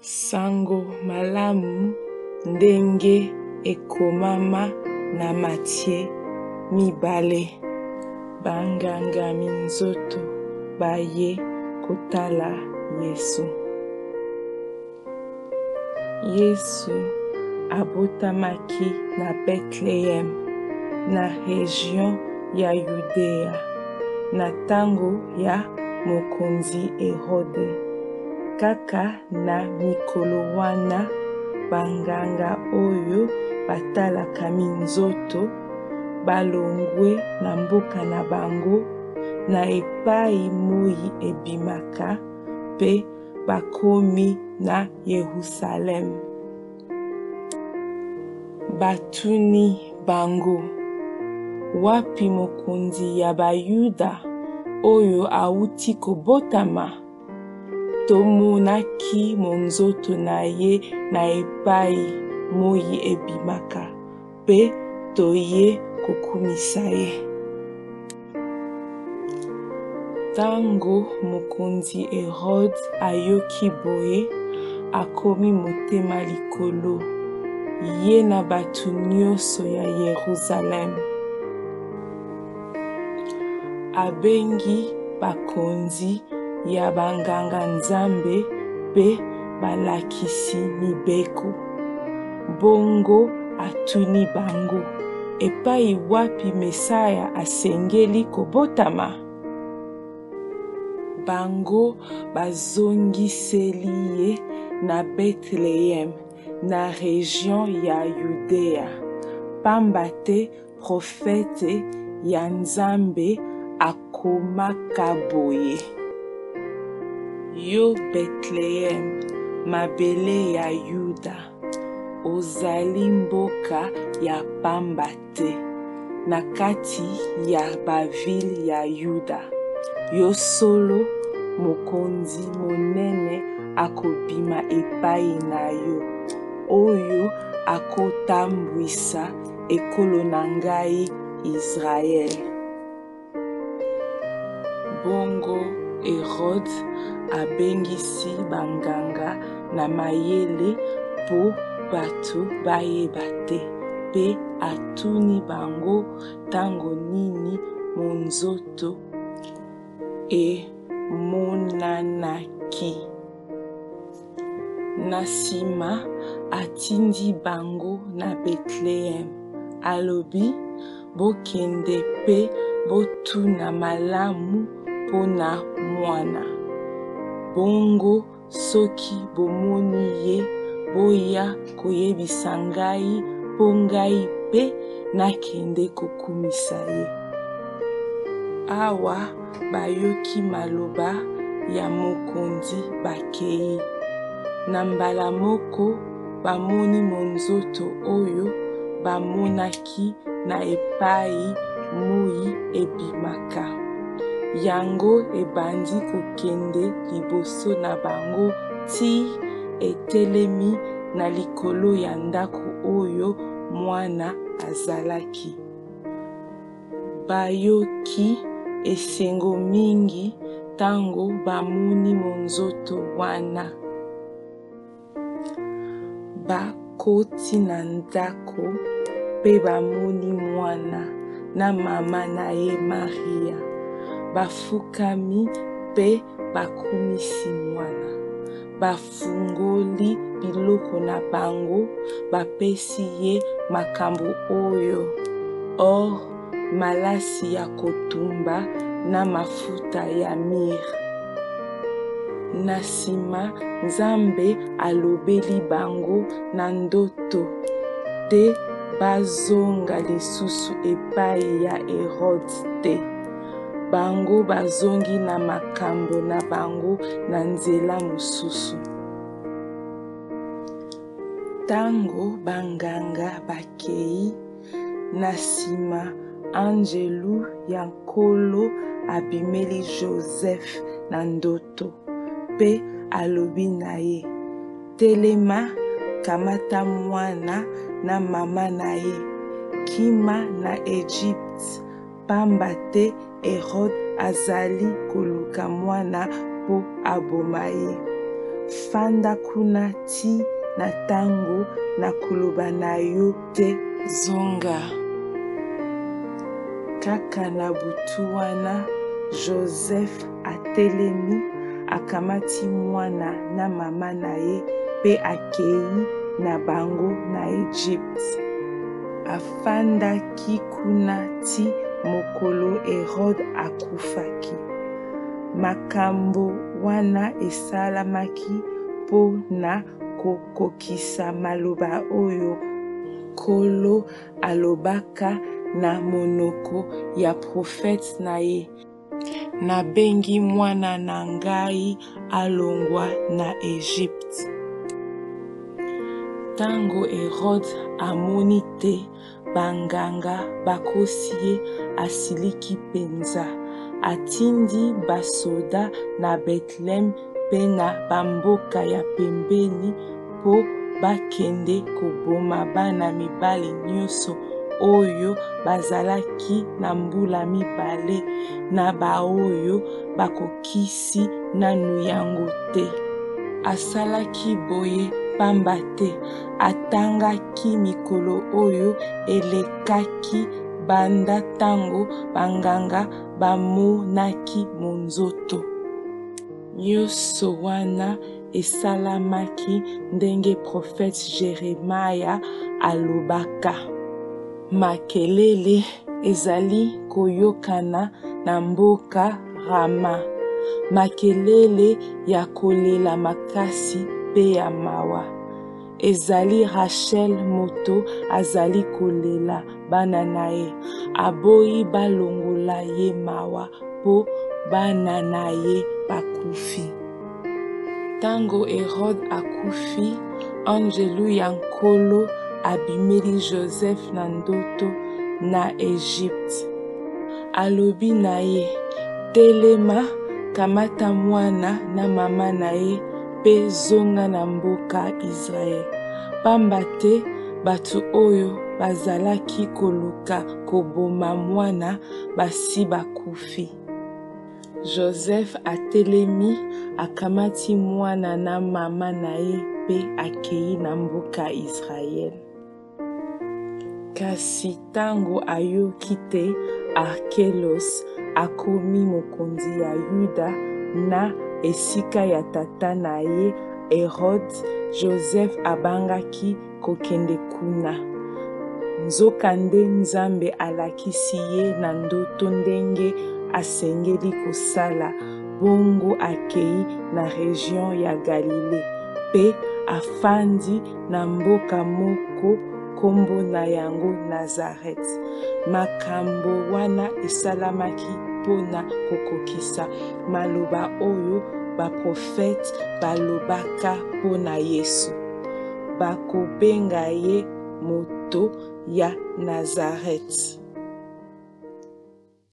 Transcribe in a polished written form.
Sango malamu ndenge ekomama na Matie 2. Banganga minzoto baye kotala Yesu. Yesu abotamaki na Bethlehem, na region ya Yudea, na tango ya mokonzi Erode. Kaka na mikolo wana, banganga oyo batalaka minzoto balongwe na mboka na bango na epai moi ebimaka mpe bakomi na Yerusaleme. Batuni bango, Wapi mokonzi ya Bayuda oyo awuti kobotama? Tomonaki monzoto na ye na epai moi ebimaka, mpe toye kokumisa ye. Tango mokonzi Erode ayoki boye, akomi motema likolo, ye na bato nyonso ya Yeruzalem. Abengi bakonzi ya banganga-Nzambe mpe balakisi mibeko. Bongo atuni bango, Epai wapi Mesaya asengeli kobotama? Bango bazongiseli ye, Na Betleem, na region ya Yudea, pamba te profete ya Nzambe akomaka boye, Yo Betleem, mabele ya Yuda, ozali mboka ya pamba te na kati ya bavile ya Yuda. Yo solo, mokonzi monene akobima epai na yo, oyo akotambwisa ekolo na ngai Israel. Bongo Erode abengisi banganga na mayele mpo bato bayeba te, mpe atuni bango ntango nini monzoto emonanaki. Na sima, atindi bango na Betleem. Alobi, Bokende mpe botuna malamu mpo na mwana. Bongo soki bomoni ye, boya koyebisa ngai mpo ngai mpe nakende kokumisa ye. Awa bayoki maloba ya mokonzi, bakei. Na mbala moko bamoni monzoto oyo bamonaki na epai moi ebimaka. Yango ebandi kokende liboso na bango tii etelemi na likolo ya ndako oyo mwana azalaki. Bayoki esengo mingi ntango bamoni monzoto wana. Bakoti na ndako mpe bamoni mwana na mama na ye Maria. Bafukami mpe bakumisi mwana. Bafungoli biloko na bango, bapesi ye makambo oyo, or, malasi ya kotumba na mafuta ya mire. Na nsima, Nzambe alobeli bango na ndoto te bazonga lisusu epai ya Erode te. Bango bazongi na makambo na bango na nzela mosusu. Tango banganga bakei, na sima anjelu ya Nkolo abimeli Jozef na ndoto pe alobi na ye, Telema, kamata mwana na mama na ye, kima na Ejipte, pamba te Erode azali koluka mwana mpo aboma ye. Fanda kuna tii na tango nakoloba na yo te zonga. Kaka na butu wana, Jozef atelemi, akamati mwana na mama na ye mpe akei na bango na Ejipte. Afandaki kuna tii mokolo Erode akufaki. Makambo wana esalamaki mpo na kokokisa maloba oyo Nkolo alobaka na monoko ya profete na ye, Nabengi mwana na ngai alongwa na Egypte. Ntango Erode amoni te banganga bakosi ye, asiliki mpenza. Atindi basoda na Bethlem mpe na bamboka ya pembeni mpo bakende koboma bana mibali nyonso oyo bazalaki na mbula mibale na baoyo bakokisi nanu yango te. Asalaki boye pamba te atangaki mikolo oyo elekaki banda ntango banganga bamonaki monzoto. Nyonso wana esalamaki ndenge profete Jeremia alobaka. Makelele ezali koyokana na mboka Rama, makelele ya kolela makasi mpe ya mawa. Ezali Rachel moto azali kolela bana na ye, aboyi balongola ye mawa mpo bana na ye bakufi. Ntango Erode akufi, anjelu ya Nkolo abimeli Joseph na ndoto na Egypte. Alobi na ye, Telema, kamata mwana na mama na ye mpe zonga na mboka Israel, pamba te bato oyo bazalaki koluka koboma mwana basi bakufi. Joseph atelemi, akamati mwana na mama na ye mpe akei na mboka Israel. Kasi ntango ayoki te Arkelos akomi mokonzi ya Yuda na esika ya tata na ye Erode, Joseph abangaki kokende kuna. Nzokande Nzambe alakisi ye na ndoto ndenge asengeli kosala, bongo akei na region ya Galile mpe afandi na mboka moko nkombo na yango Nazareth. Makambo wana esalamaki mpo na kokokisa maloba oyo baprofete balobaka mpo na Yesu. Bakobenga ye moto ya Nazareth.